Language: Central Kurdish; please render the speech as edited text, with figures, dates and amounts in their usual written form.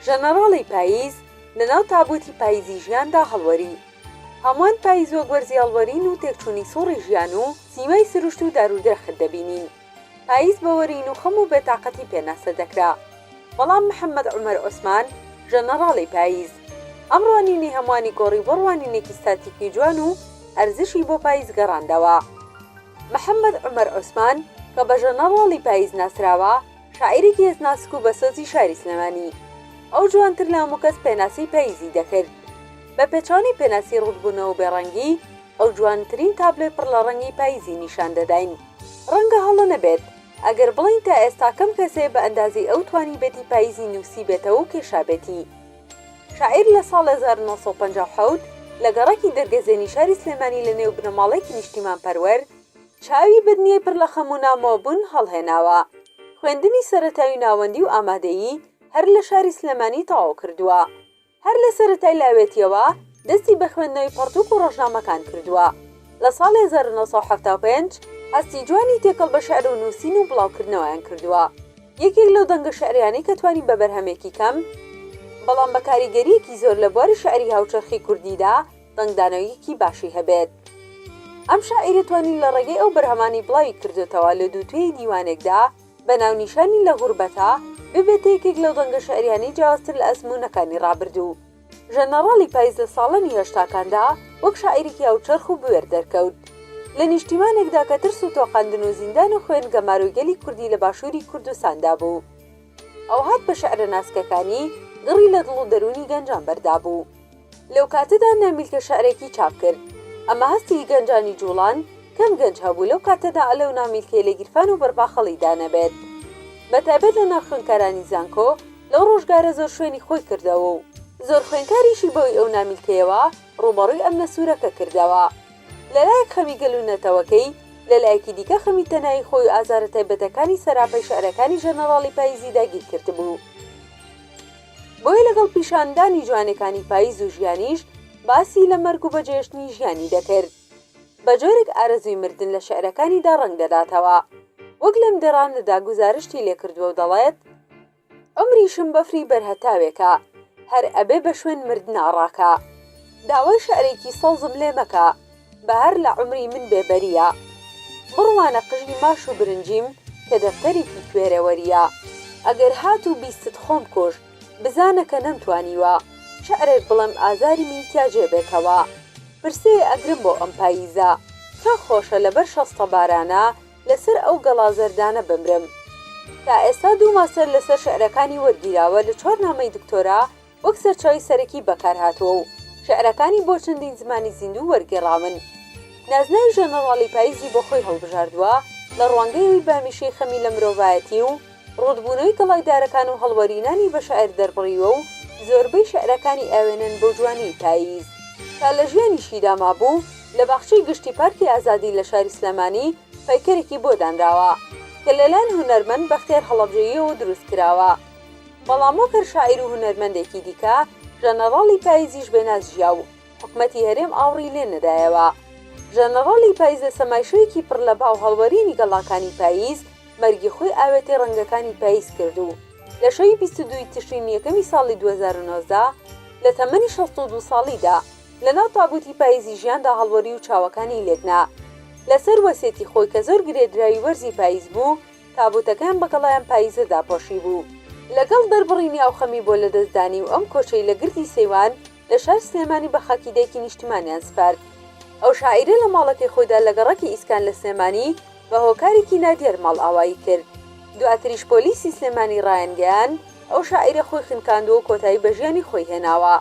ژەنەڕاڵی پاییز لەناو تابووتی پاییزی ژیاندا هەڵوەری. هەمووان پاییز وەک وەرزی هەڵوەرین و تێکچوونی سووڕی ژیان و سیمای سروشت و دارودرەخت دەبینین. پاییز بە وەرین و خەم و بێتاقەتی پێناسە دەکرا. بەڵام محەمەد عومەر عوسمان، ژەنەڕاڵی پاییز، ئەم ڕوانینەی هەمووانی گۆڕی بۆ ڕوانینێکی ستاتیکی جوان و ئەرزشی بۆ پاییز گەڕاندەوە. محەمەد عومەر عوسمان کە بە ژەنەڕاڵی پاییز ناسراوە، شاعیرێکی هەست ناسک و بەسۆزی شاری سلێمانی. ئەو جوانتر لە هەموو کەس پێناسەی پاییزی دەکرد. بە پێچەوانەی پێناسی ڕووتبوونەوە و بێڕەنگی، ئەو جوانترین تابلۆی پڕ لە ڕەنگی پاییزی نیشان دەداین. ڕەنگە هەڵە نەبێت ئەگەر بڵێین تا ئێستا کەم کەس هەیە بە ئەندازەی ئەو توانیبێتی پاییزی نووسیبێتەوە و کێشابێتی. شاعیر لە ساڵ 1957 لە گەڕەکی دەرگەزێنی شاری سلێمانی لە نێو بنەماڵەیەکی نیشتیمانپەروەر، چاوی بە دنیای پڕ لە خەم و نامۆبوون هەڵهێناوە. خوێندنی سەرەتایی و ناوەندی و ئامادەیی هەر لە شاری سلێمانی تەواو کردووە. هەر لە سەرەتای لاوێتییەوە دەستی بە خوێندنەوەی پەڕتووک و ڕۆژنامەکان کردووە. لە ساڵی 1975 هەستی جوانی تێکەڵ بە شیعر و نووسین و بڵاوکردنەوەیان کردووە. یەکێک لەو دەنگە شیعریانەی کە توانی بە بەرهەمێکی کەم، بەڵام بە کاریگەرییەکی زۆر لە بواری شیعری هاوچەرخی کوردیدا دەنگدانەوەیەکی باشی هەبێت. ئەم شاعیرە توانی لە ڕێگەی ئەو بەرهەمانەی بڵاوی کردۆتەوە لە دووتوێی دیوانێکدا بە ناونیشانی لە غوربەتا ببێتە یەکێک لەو دەنگە شیعریانەی جیاوازتر لە ئەزموونەکانی ڕابردوو. ژەنەڕاڵی پایز لە ساڵانی هەشتاکاندا وەک شاعیرێکی هاوچەرخ و بوێر دەرکەوت. لە نیشتیمانێکدا کە ترس و تۆقاندن و زیندان و خوێن گەمارۆی گەلی کوردی لە باشووری کوردستاندا بوو. ئەو هات بە شیعرە ناسکەکانی گڕی لە دڵ و دەروونی گەنجان بەردابوو. لەو کاتەدا نامیلکە شعرێکی چاپ کرد. ئەمە هەستی گەنجانی جوڵاند، کەم گەنج هەبوو لەو کاتەدا لەو نامیلکەی لە گیرفان و بەرباخەڵیدا نەبێت. بە تایبەت لە ناو خوێندکارانی زانکۆ لەو ڕۆژگارە زۆر شوێنی خۆی کردەوە و زۆر خوێندکاریشی بەهۆی ئەو نامیلکەیەوە ڕووبەڕووی ئەمنە سوورەکە کردەوە. لە لایەک خەمی گەل و نەتەوەکەی، لە لایەکی دیکە خەمی تەنایی خۆی و ئازارە تایبەتەکانی سەراپای شعرەکانی ژەنەڕاڵی پاییزی داگیر کردبوو. بۆیە لەگەڵ پیشاندانی جوانێکانی پاییز و ژیانیش باسی لە مەرگ و بەجێهێشتنی ژیانی دەکرد. بە جۆرێک ئارەزووی مردن لە شیعرەکانیدا ڕەنگ دەداتەوە. وەک لەم دێڕانەدا گوزارشتی لێ کردووە و دەڵێت، عومریشم بەفری بەر هەتاوێکە، هەر ئەبێ بە شوێن مردنا ڕاکا. داوای شیعرێکی سەوزم لێ مەکە، بەهار لە عومری من بێ بەرییە. بڕوانە قژی ماش و برنجیم کە دەفتەرێکی کوێرەوەرییە. ئەگەر هات و بیستت خۆم کوشت، بزانە کە نەمتوانیوە شیعرێک بڵێم ئازاری منی تیا جێ بێتەوە. پرسەیێ ئەگرم بۆ ئەم پاییزە. چەند خۆشە لەبەر شەستە بارانە لەسەر ئەو گەڵا زەردانە بمرم. تا ئێستا دوو ماستەر لەسەر شیعرەکانی وەرگیراوە لە چوار نامەی دکتۆرا وەک سەرچاوەی سەرەکی بەکارهاتووە و شیعرەکانی بۆ چەندین زمانی زیندوو وەرگێڕاون. نازناوی ژەنەڕاڵی پاییزی بۆ خۆی هەڵبژاردووە لە ڕوانگەی ئەوی بە هەمیشەی خەمی لە مرۆڤایەتی و ڕووتبوونەوەی گەڵای دارەکان و هەڵوەرینانی بە شیعر دەربڕیوە و زۆربەی شیعرەکانی ئاوێنەن بۆ جوانیی پاییز. تا لە ژیانیشیدا مابوو، لە باخچەی گشتی پارکی ئازادی لە شاری سلێمانی پەیکەرێکی بۆ دانراوە کە لەلایەن هونەرمەند بەختیار هەڵەبجەییەوە دروست کراوە. بەڵام وەک هەر شاعیر و هونەرمەندێکی دیکە، ژەنەڕاڵی پاییزیش بێناز ژیا و حکومەتی هەرێم ئاوڕی لێ نەدایەوە. ژەنەڕاڵی پاییز لە سەمای شەوێکی پڕ لە با و هەڵوەرینی گەڵاکانی پاییز، مەرگی خۆی ئاوێتەی ڕەنگەکانی پاییز کرد و لە شەوی 22 ی تشرینی یەکەمی ساڵی 2019 لە تەمەنی 62 ساڵیدا لەناو تابووتی پاییزی ژیاندا هەڵوەری و چاوەکانی لێکنا. لەسەر وەسێتی خۆی کە زۆر گرێدراوی وەرزی پاییز بوو، تابووتەکەیان بە گەڵای ئەم پاییزە داپۆشیبوو. لەگەڵ دەربڕینی ئاوخەمی بۆ لەدەستدانی و ئەم کۆچەی لە گردی سەیوان لە شاری سلێمانی بە خاکی دایکی نیشتمانیان سپارد. ئەو شاعیرە لە ماڵەکەی خۆیدا لە گەڕەکی ئیسکان لە سلێمانی بە هۆکارێکی نادیار ماڵئاوایی کرد. دواتریش پۆلیسی سلێمانی ڕایانگەیاند، ئەو شاعیرە خۆی خنکاندووە و کۆتایی بە ژیانی خۆی هێناوە.